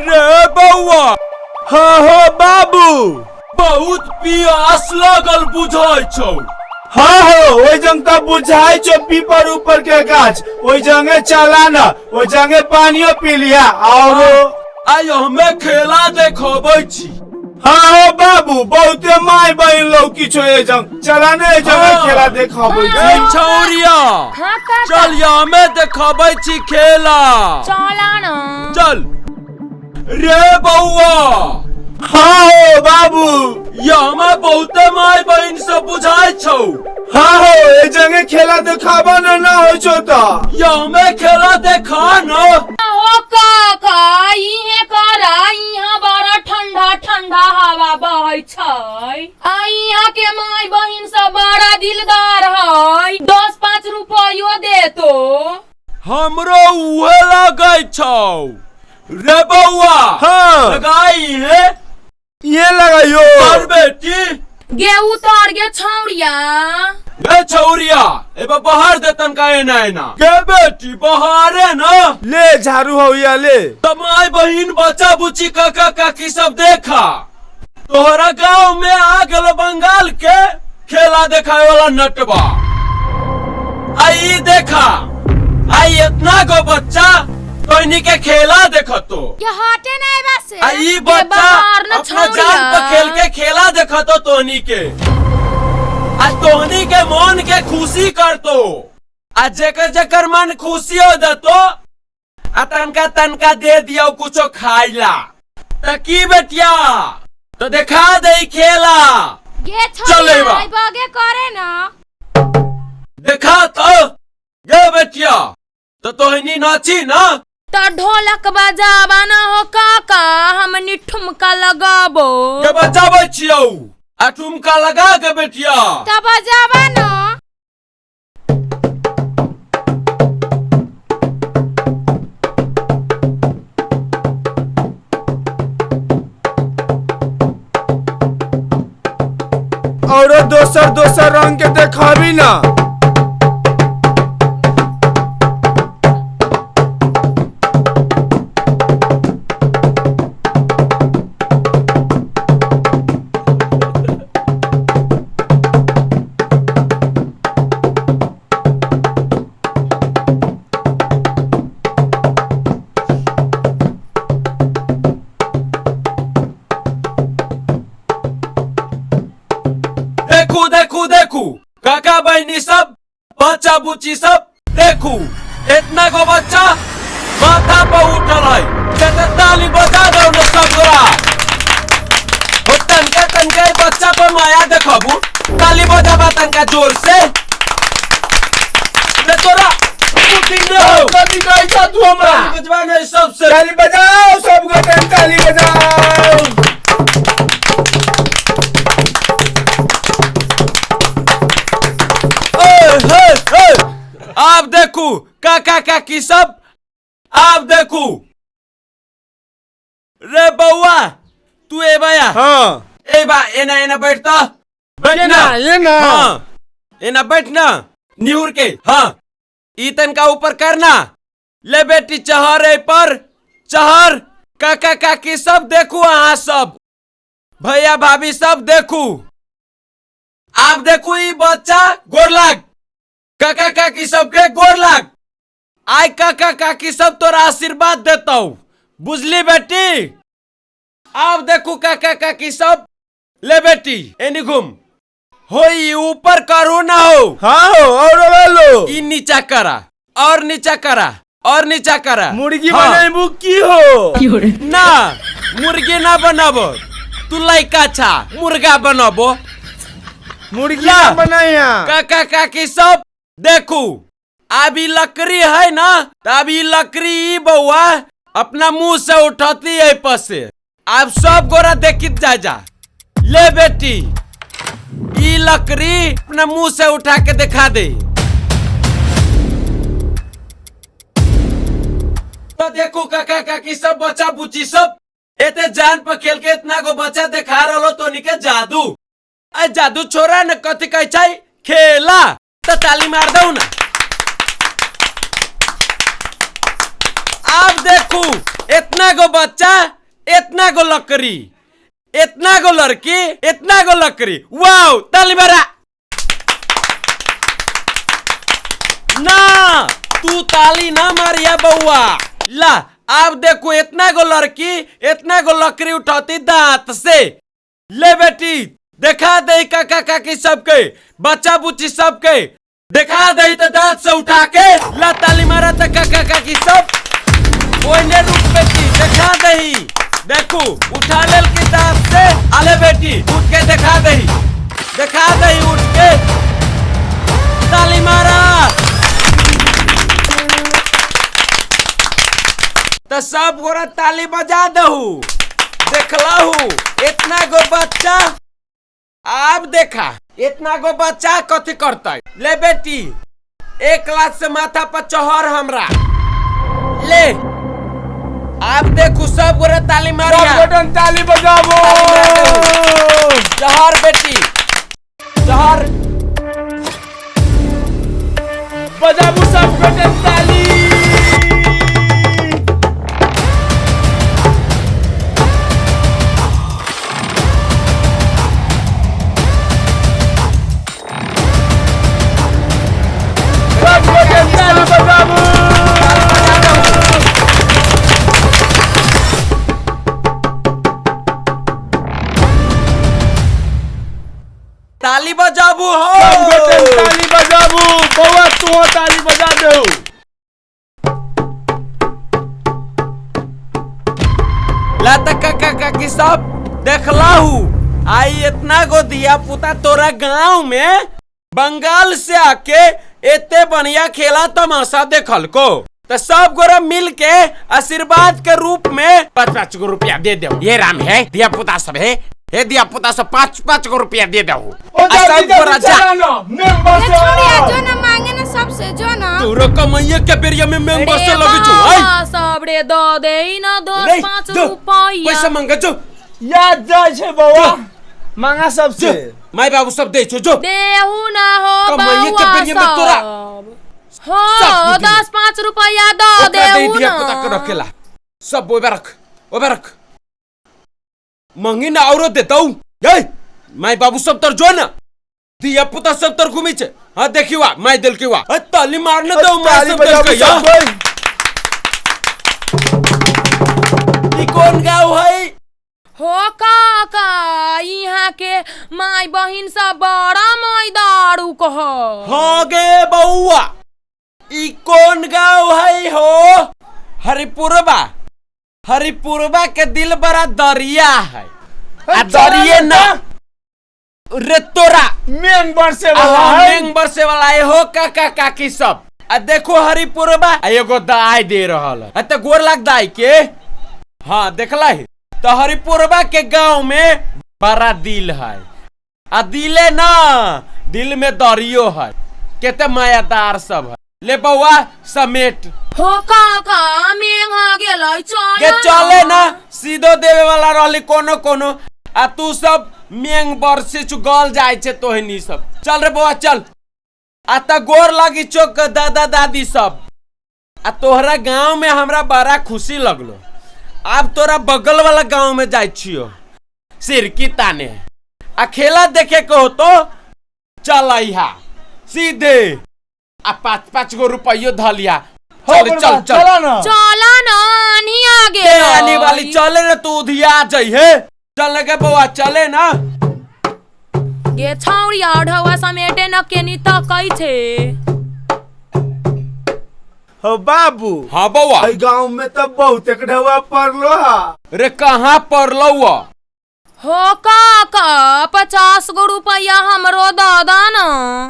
रे बौआ। हाँ हो बाबू। बहुत पियास लगल बुझाइ छौ। हाँ हो, ओहि जंग तऽ बुझाइ छौ पीपर ऊपर के गाछ, ओहि जंगे चला न, ओहि जंगे पानियो पी लिया। और आइ हमे खेला देखबै छी। हाँ हो बाबू, बहुते माय बहिन लौकी छौ एहि जंग, चला न एहि जंगे हाँ। खेला देखबै ए छी। छौरिया, हाँ काका। चल या हमे देखबै छी खेला। चला न। चल रे बौआ। हाँ हो बाबू। या हमे बहुते माय बहिन सब बुझाइ छौ। हाँ हो, एहि जंगे खेला देखाबा न ना होइ छौ तऽ। या हमे खेला देखा न। हो काका, इहे करा, इहाँ बड़ा ठंडा ठंडा हवा बहै छै, आ इहाँ के माय बहिन सब बड़ा दिलदार है, 10-5 रुपयो देतो। हमरो उहे लगै छौ रे बौआ। हाँ। लगाई है। ये लगाइयो। तर बेटी। गे उतर गे छौरिया। गे छौरिया, एबे बाहर दे तनका एना एना। गे बेटी बाहरे न। ले झाड़ू हौया ले। त माय बहिन बच्चा बुच्ची काका काकी सब देखा, तोहरा गांव में आ गेल बंगाल के खेला देखाए वाला नटबा। आई देखा, आई इतना गो बच्चा तोहनी के खेला देखतो। ये हटे नहीं बस। आई बच्चा बाहर न अपना छौड़िया। जान पर खेल के खेला देखतो तोहनी के, आ तोहनी के मन के खुशी करतो, आ जेकर जेकर मन खुशी हो जतो, आ तनका तनका दे दियो कुछो खाइला। त की बेटिया तो देखा दे खेला। गे चल छौड़िया, एबा। आई बगे करे ना। देखा तो गे बेटिया, तो तोहनी नाची ना। त ढोलक बजाबा ना हो काका, हमनी ठुमका लगाबो। के बजाबै छियौ, आ ठुमका लगा के बेटिया। त बजाबा ना। औरो दोसर दोसर रंग के देखाबी ना। देखू देखू देखू काका बहनी सब बच्चा बुच्ची सब देखू, इतना गो बच्चा माथा पर उठल है, कहते ताली बजा दो न सब गोरा। हो तनका तनका ई बच्चा पर माया देखबू, ताली बजाबा तनका जोर से। ले तोरा बुद्धि न हो। कथी कहै छह तू हमरा? ताली बजबा नहीं सबसे। ताली बजाओ सब गोटे, ताली बजाओ। ए, हे, हे। आप देखू काका काकी सब, आप देखू रे बौआ, तू ए बया। हाँ। ए बा, एना एना बैठता। बैठना। एना, एना। हाँ। एना बैठना निहुर के। हाँ, ई तनका ऊपर करना। ले बेटी चहर ए पर चहर। काका काकी सब देखू, अहाँ सब भैया भाभी सब देखू। आप देखू ई बच्चा गोर लाग, काका काकी सबके गोर लाग। आइ काका काकी सब तोरा आशीर्वाद देतौ, बुझली बेटी। आप देखू काका काकी सब। ले बेटी एनी घूम। हो ई ऊपर करू ना हो। हाँ हो, और लो। ई नीचा करा, और नीचा करा, और नीचा करा। मुर्गी हाँ। बनाबू की हो? ना मुर्गी ना बनाबो, तू लड़का छा, मुर्गा बनाबो। मुर्गी ला। ना बनाया। काका काकी सब देखू, अभी लकड़ी है ना, तो अभी लकड़ी ई बउआ अपना मुंह से उठाती है पसे। आप सब गोरा देखित जा जा। ले बेटी ई लकड़ी अपना मुंह से उठा के दिखा दे। तो देखो काका काकी सब बच्चा बुच्ची सब एते जान पर खेल के इतना गो बच्चा दिखा रहो तो निके जादू। अरे जादू छोरा न कथी कहै छै खेला, तो ताली मार दऊ ना। आब देखू इतना गो बच्चा, इतना गो लकड़ी, इतना गो लड़की, इतना गो लकड़ी। वाओ, ताली मारा। ना तू ताली ना मारिया बउआ। ला अब देखो इतना गो लड़की इतना गो लकड़ी उठाती दांत से। ले बेटी देखा दे काका काकी सबके, बच्चा बुच्ची सबके देखा दे तो दांत से उठा के। ला ताली मारा तो काका काकी सब। ओने रुक बेटी देखा दही, देखू उठा लेल के दांत से। आले बेटी उठ के देखा दही, देखा दही उठ के ताली मारा। तो सब गोरा ताली बजा दहू। देखलहू इतना गो बच्चा, अब देखा इतना गो बच्चा कथी करतै। ले बेटी 1 लाख से माथा पर चहर हमरा। ले आप देखू सब गोरा ताली मारिया, सब गोटन ताली बजाबो। चहर बेटी चहर, बजाबू सब गोटन ताली। सब गोटन ताली बजाबू। ताली बजाबू हो, सब गोटन ताली बजाबू। बउआ तू ताली बजा देऊ। ला काका काकी सब देखलहू आई इतना गो दिया पुता तोरा गांव में बंगाल से आके एते बढ़िया खेला तमाशा देखल को। तो सब गोरा मिल के आशीर्वाद के रूप में 5-5 गो रुपया दे दे। ये राम है दिया पुता सब है, हे दिया पुता सब 5-5 गो रुपया दे दे। सब गोरा जा जो ना मांगे ना सबसे जो ना तोरा कमाइए के बेरिया में मेंबर से लगे छौ। आई सब रे the they ना 10-5 रुपया पैसा मांगे जो याद जाय छे बउआ, मांगा सबसे। माय बाबू सब दे छो जो देहु ना हो कमाइए के बेरिया में तोरा हो 10-5 रुपया the देहु ना। पुता के रखेला सब ओबे रख, ओबे रख मंगी ना औरो देतौ। ए माय बाबू सब तर जो ना दिया पुता सब तर घूमी छे। हां देखी वा my दिल के वा ताली मारने दो my सब दिल के। ई कोन गाँव है हो काका? यहाँ के माय बहिन सब बड़ा माय दारू कह हो गे बउआ। ई कोन गाँव है हो? हरिपुरबा। हरिपुरबा के दिल बड़ा दरिया है, आ दरिये ना रे तोरा मेंग बरसे वाला है, मेंग बरसे वाला है हो काका काकी सब। आ देखो हरिपुरबा एगो दाई दे रहल है त गोर लाग दाई के। हाँ देखला है तो हरिपुरबा के गांव में बड़ा दिल है, आ दिले ना दिल में दरियो है, केते मायादार सब है। ले बउआ समेट हो काका मेंग गेलै चल के चले ना सीधो देवे वाला रहली कोनो कोनो, आ तू सब मेंग बरसे छु गल जाय छे तोहनी सब। चल रे बउआ चल। आ त गोर लागी चोक दादा दादी सब। आ तोहरा गांव में हमरा बड़ा खुशी लगलो। अब तोरा बगल वाला गांव में जाय छियो सिरकी ताने, आ खेला देखे के हो तो चल अइहा सीधे, आ 5-5 गो रुपयो धलिया। चल चल चल चला ना, चला ना आनी आगे आने वाली चले ना तू उधिया जइहे। चल के बउआ चले ना गे छौड़ी ढौआ समेटे न केनी तकै छे हो बाबू। हाँ बउआ गांव में तो बहुत ढौआ पड़लो हा। रे कहाँ पड़लो हो काका? 50 गो रुपया हमरो दादा ना।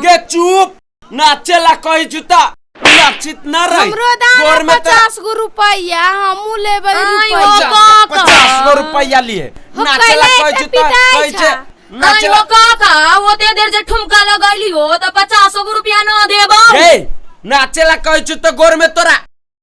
गे चुप नाचेला कही जुता नाचित ना रही। हमरो दाना 50 गो रुपया हमू लेबै रुपया। 50 गो रुपया लिए नाचेला कही जुता कही छे नाचेला काका ओते देर जे ठुमका लगैली हो त 50 गो रुपया न देबौ। ए नाचेला कही छु त गोर में तोरा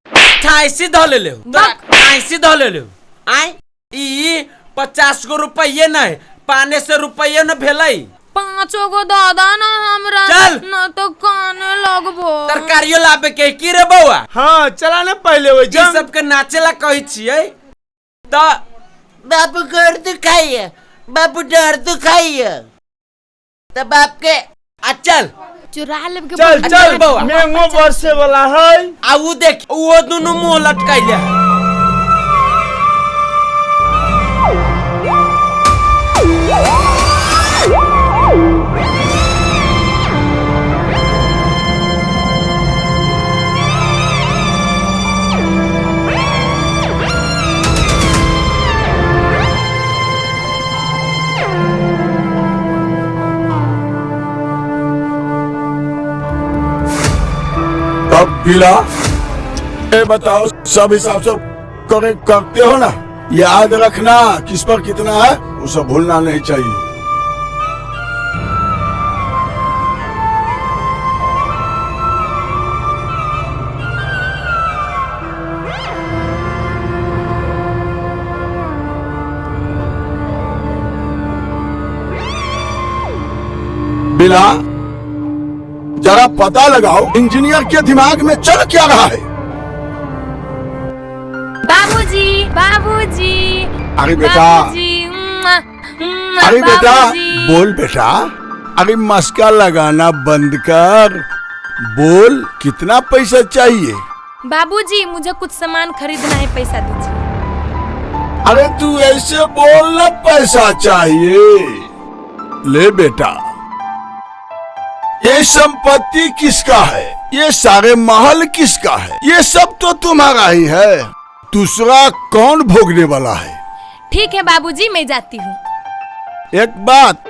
88 ध लेले हो, तोरा 88 ध लेले हो। आइ ई 50 गो रुपये नहीं पाने से रुपये न भेलै। पाँचो गो दादा ना हमरा। चल। न तो काने लगबो। तरकारियो लाबे के की रे बौआ? हाँ चला ना पहले ओइ ई जंग। सबके नाचेला कहै छियै त बाबू गोर दुखाइए, बाबू डर दुखाइए, त बाप के आ चल चुरा लेब के चल बौआ। चल बौआ। मेंगो बरसे वाला है। आ उ देख वो दुनू मुंह लटकैले है। तब पीला ए बताओ, सब हिसाब से करे करते हो ना? याद रखना किस पर कितना है, उसे भूलना नहीं चाहिए। बिला जरा पता लगाओ इंजीनियर के दिमाग में चल क्या रहा है। बाबूजी बाबूजी। अरे बेटा, बाबूजी, मुआ, मुआ, अरे बेटा बाबूजी। बोल बेटा, अरे मस्का लगाना बंद कर, बोल कितना पैसा चाहिए? बाबूजी मुझे कुछ सामान खरीदना है, पैसा दीजिए। अरे तू ऐसे बोल ना, पैसा चाहिए। ले बेटा, ये संपत्ति किसका है? ये सारे महल किसका है? ये सब तो तुम्हारा ही है, दूसरा कौन भोगने वाला है? ठीक है बाबूजी, मैं जाती हूँ। एक बात,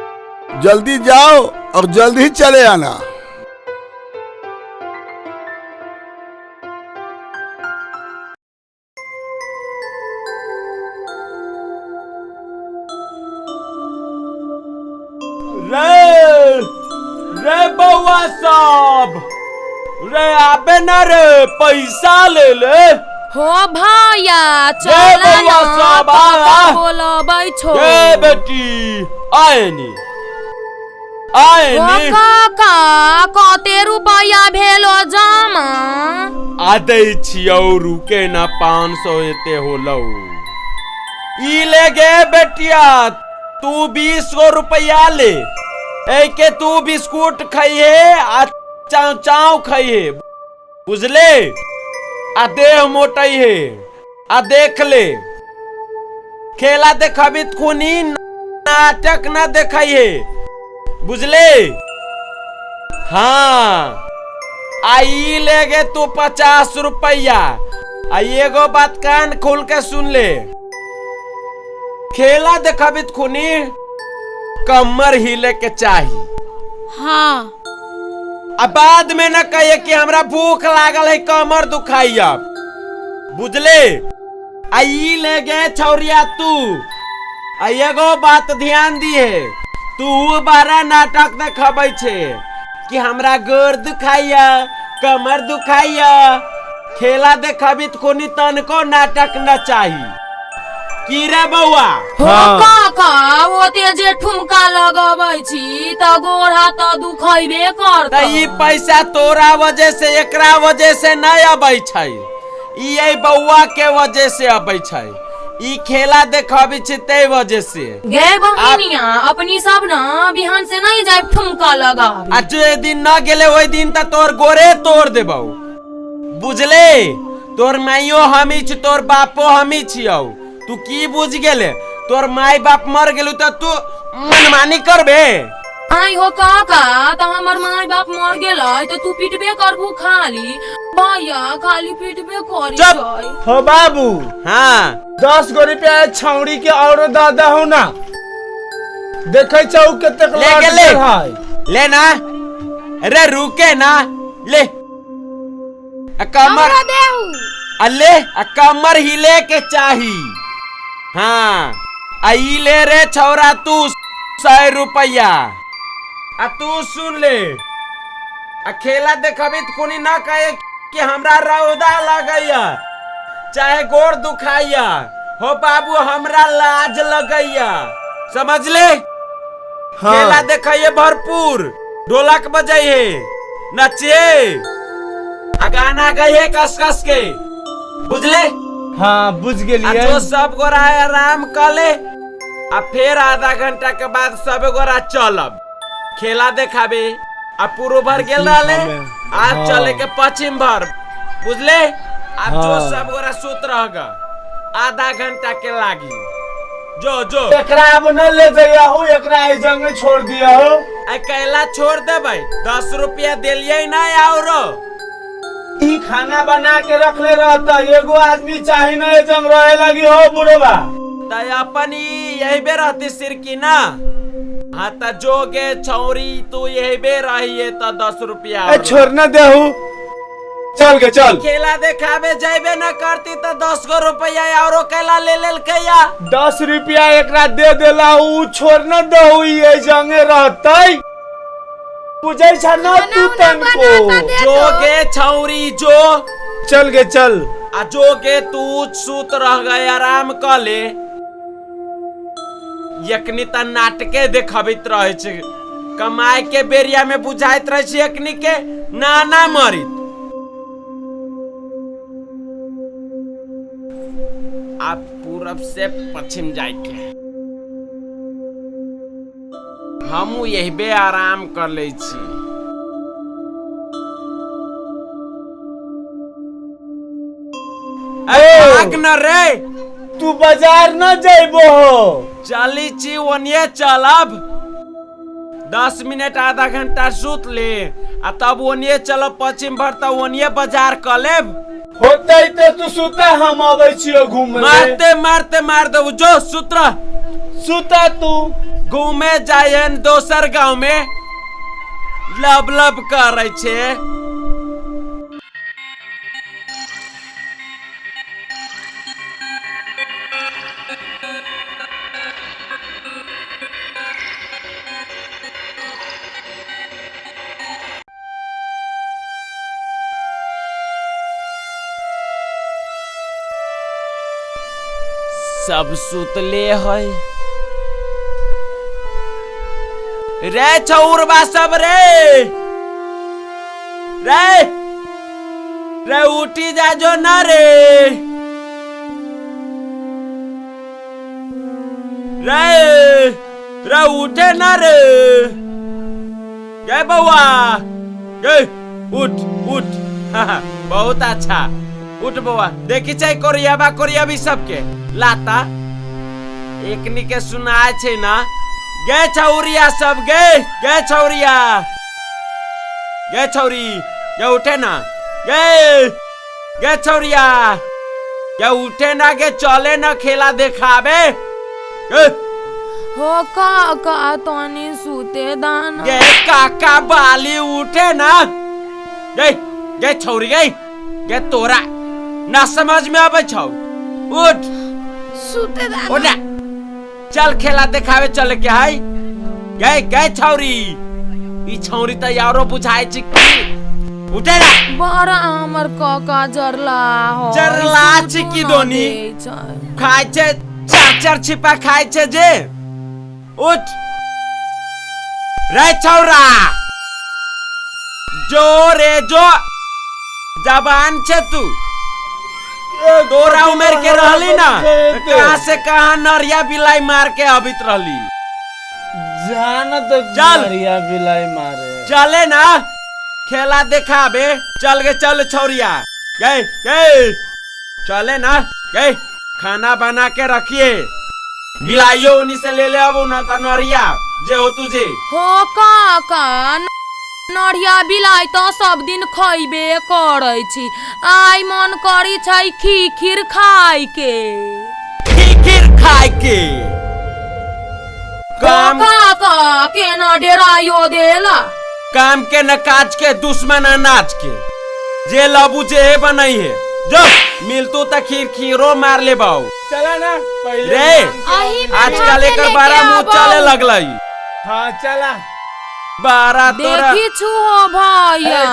जल्दी जाओ और जल्दी चले आना। रे रे बौआ सब रे आबे ना रे, पैसा ले ले। हो भैया रे चला बौआ ना, सब, आ, पापा आ। बोलबै छो। रे बेटी आए नी आए हो नी। काका कते रुपया भेलो जमा? आ दै छियौ रुके ना, 500 एते होलौ। ई ले गे बेटिया, तू 20 गो रुपया ले, एके तू बिस्कुट खइहे आ चाव चाव खइहे, बुझले? आ देह मोटइहे। आ देख ले खेला देखबी खूनी नाटक ना देखइहे, बुझले? हाँ आ ई ले गे तू 50 रुपया। आ एगो बात कान खोल के सुन ले, खेला देखबी खूनी कमर हिले के चाही। हाँ आ बाद में न कहिए कि हमरा भूख लागल है कमर दुखाइया, बुझले? आ ई ले गे छौरिया तू, आ एगो बात ध्यान दिहे, तू बड़ा नाटक देखबै छे कि हमरा गोर दुखाइया कमर दुखाइया। खेला देखबी त कोनी तनको नाटक न चाही। की रे बौआ? हो हाँ। काका ओते जे ठुमका लगबै छी त गोर हाथ दुखैबे त करतौ। ई पैसा तोरा वजह से एकरा वजह से नहीं अबै छै, ई एहि बौआ के वजह से अबै छै। ई खेला देखबी छी तै वजह से। गे बहिनिया अपनी सब ना बिहान से नहीं जाए ठुमका लगाबे। आ जे दिन न गेले ओहि दिन त तोर गोरे तोड़ देबौ, बुझले? तोर माइयो हमी छी, तोर बापो हमी छियौ। तू की बुझ गेले? तोर माय बाप मर गेलु त तू मनमानी करबे? आई हो काका त हमर माय बाप मर गेलै त तू पिटबे करबू खाली, भैया खाली पिटबे करी चुप। छै। हो बाबू हाँ 10 गो रुपया छौड़ी के औरो दादा हो ना, देखे छौ कतेक ले लट गेले। है। ले ना रे रुके ना, ले आ कमर हमरा देहू। आ ले आ कमर हिले के चाही। हाँ आ ई ले रे छौरा तू 100 रुपया। आ तू सुन ले, आ खेला देखबी त कोनी ना कहे कि हमरा रौदा लगैया चाहे गोर दुखाइया। हो बाबू हमरा लाज लगैया, समझ ले? हाँ। खेला देखिए भरपूर, ढोलक बजाइए, नचिए आ गाना गाइए कस कस के, बुझले? हाँ बुझ आ गेलियै। जो सब गोरा आराम कर ले आ फिर आधा घंटा के बाद सब गोरा चलब खेला देखाबे। आ पूर्व भर गेल रहले, आज हाँ। चले के पश्चिम भर, बुझले? अब जो हाँ। सब गोरा सुत रहगा, आधा घंटा के लागी। जो जो एकरा अब न ले जइया हो, एकरा एहि जंगे छोड़ दिया हो। अकेला छोड़ देबै? 10 रुपया देलियै ना औरो। ई खाना बना के रखले रहता, एगो आदमी चाही न एहि जंग रहे लगी हो बुढ़वा। त अपन ई यही बे रहती सिरकी ना। हाँ त जो गे छौरी तू यही बे रहिए त 10 रुपया ए छोड़ न देहू, चल के चल। खेला देखाबे जैबे न करती त 10 गो रुपया औरो कैला ले लेलकैया। 10 रुपया एकरा दे देला, ऊ छोड़ न दहू, ई एहि जंगे रहतै। बुझै छ न खाना तू उना तनको। बनाता दे जो दो। गे छौरी जो चल गे चल। आ जो गे तू सुत रह गए, आराम क ले। यकनी त नाटके देखबैत रहे छै, कमाए के बेरिया में बुझाइत रहे छै यकनी के नाना मरित। आप पूरब से पश्चिम जाए के हमू यही बे आराम कर ले छी। ए भाग न रे, तू बाजार न जइबो हो। चली छी ओनिए चलब, 10 मिनट आधा घंटा सुत ले आ तब ओनिए चलब पश्चिम भर, त ओनिए बाजार क लेब। होतै त तू सुता, हम अबै छियो घूमे। मारते मारते मार देबू, जो सुत रह। सुता तू। घूमे जायन दोसर गांव में लब लब करै छे। सब सुतले है रे छौरबा सब रे रे रे उठी जा जो ना रे रे रे उठे ना रे। गे बउआ गे उठ उठ। बहुत अच्छा उठ बउआ। देखी छै कोरियाबा कोरियाबी सबके लाता एकनी के सुनाय छै ना। गे छौरिया सब गे गे छौरिया गे छौरी गे उठे ना गे गे छौरिया गे उठे ना गे चले ना खेला देखाबे गे। हो काका तनी सुते दाना। गे काका बाली उठे ना गे गे छौरी गे गे तोरा ना समझ में आबै छौ, उठ सुते दाना। उठ चल खेला देखावे चले के है गे गे छौरी। ई छौरी त यारो बुझाय छै की उठे ना। बड़ा हमर काका जरला हो। जरला छै की दोनी खाय छै चार चार छिपा खाय छै जे। उठ रे छौरा जो रे जो जबान छै तू। तोरा उमेर के रहली ना कहाँ से कहाँ नरिया बिलाई मार के अबित रहली। जान तो चल। नरिया बिलाई मारे। चले ना खेला देखाबे चल गे चल छौरिया गए गए चले ना गए। खाना बना के रखिए, बिलाइयो उन्हीं से ले ले अब ना त नरिया जे हो तुझे। हो काका नरिया बिलाई तो सब दिन खइबे करै छी, आइ मन करी छै खीर खाय के। खीर खाय के काम काका केना डेरायो देला। काम के न काज के दुश्मन अनाज के जे लबू जे हे बनई है जो मिलतू त खीर खीरो मार ले बाऊ। चला ना पहले रे आजकल एकर बारा मुंह चले लगलई। हाँ चला बारा तोरा देखी छु हो भैया।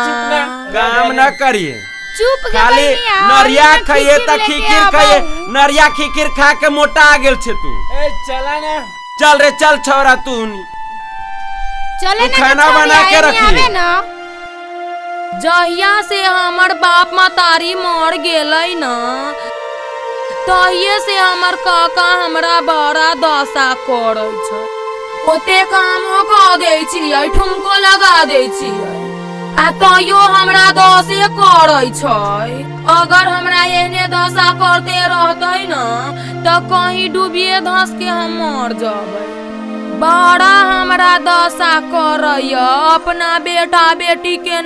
काम न करिए चुप खाली नरिया खाइए त खीर खाइए। नरिया खीर खा के मोटा आ गेल छे तू। ए चला ना चल रे चल छोरा तू। चले तू ना खाना छौरी, बना के आए रखी। आबे ना। जहिया से हमर बाप महतारी मर गेलै न, तहिये से हमर काका हमरा बड़ा दशा करै छै। ओते कामो कऽ दै छियै, ठुमको लगा दै छियै, आ तैयो हमरा दशे करै छै। अगर हमरा एहने दशा करते रहतै न तऽ कहीं डूबिए धस के हम मर जबै। बड़ा हमरा दशा करैया, अपना बेटा बेटी के